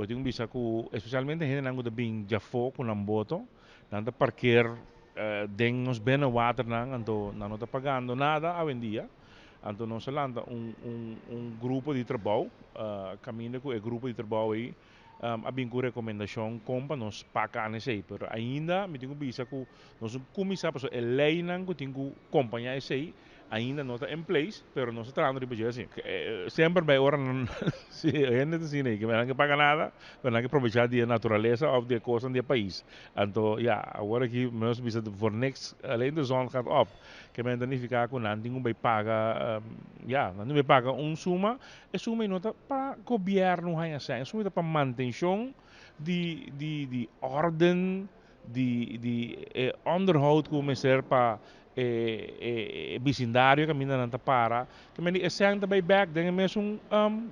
Bo tin ku bisa ku espesialmente hendenan ku ta bin djafó ku nan boto, nan ta parker den nos binnenwaternan, anto nan no ta pagando nada awendia. Anto nos a lanta un un un grupo di trabou, kaminda ku e grupo di trabou ei a bin ku rekomendashon kon pa nos paka an esei. Pero ainda mi tin ku bisa ku nos no kuminsá pasobra e leinan ku tin ku kompañá esei ainda no ta in place, pero nos ta trahando riba dje así. Semper bai ora nan si hende ta asina ei ke nan ke paga nada, pero nan ke probechá di e naturalesa òf di e kosnan di e pais. Anto ya, awor aki nos bisa voor niks, alleen de zon gaat op. Ke men ta nifiká ku nan tin ku bai paga, ya, nan tin ku bai paga un suma. E suma ei no ta pa gobièrnu haña sèn, e suma ei ta pa mantenshon di di di órden, di di e onderhoud ku mester pa e e bisindario kaminda nan ta para. Ke men di e sèn ta bai bèk den e mesun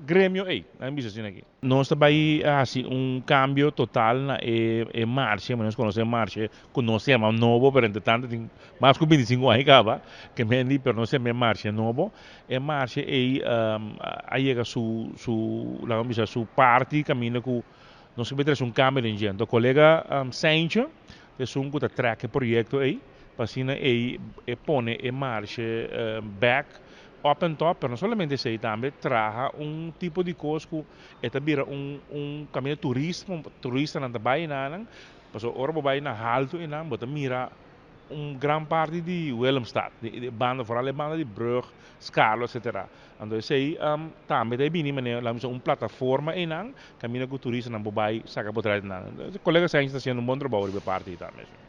gremio ei, nan bisa asina aki. Nos ta bai hasi un kambio total na e e marshe, nos konosé e marshe ku nos yama nobo, pero entretanto tin mas ku 25 aña kaba ke men di, pero nos yama e marshe nobo. E marshe ei a yega su su laga mi bisa su parti kaminda ku nos ke trese un kambio den dje. Anto kolega Seintje ta esun ku ta trèk e proyekto ei pa asina ei e pone e marshe bèk up en top, pero no solamente esei, tambe traha un tipo di kos ku e ta bira un un kaminda turismo, turistanan ta bai einan, pasobra ora bo bai na haltu einan bo ta mira un gran parti di Willemstad, di banda, foral e banda di brug, Skarlo etcetera. Anto esei tambe ta e bini manera laga mi bisa un plataforma einan kaminda ku turistanan por bai saka potret einan. Kolega Sánchez ta hasiendo un bon trabou riba e parti ei tambe.